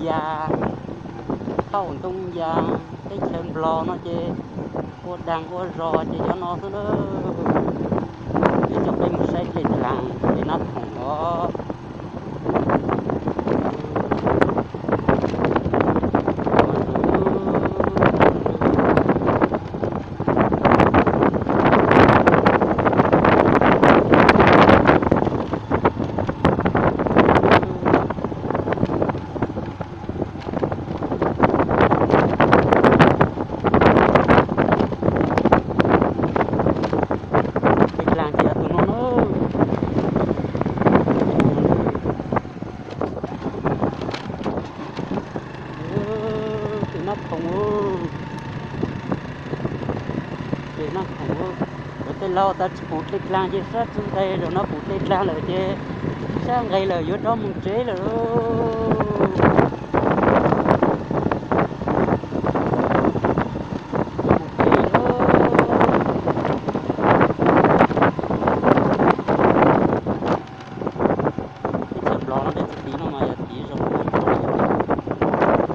ya, thauj ntoo ya, teb chaws Nplog no ces ua daag ua zog ces cov no xwb na. Ib cov peb mus saib dlej dlaag ces Nab Thoom os. Dlej dlaag ces yog tus no na. Ces Nab Thoom, ces Nab Thoom, cov tej laug tas tsis pum dlej dlaag ces sab tsi nqes zaum no pum dlej dlaag lawm ces sab nqes lawm yuav rov mus tsev lawm lauj.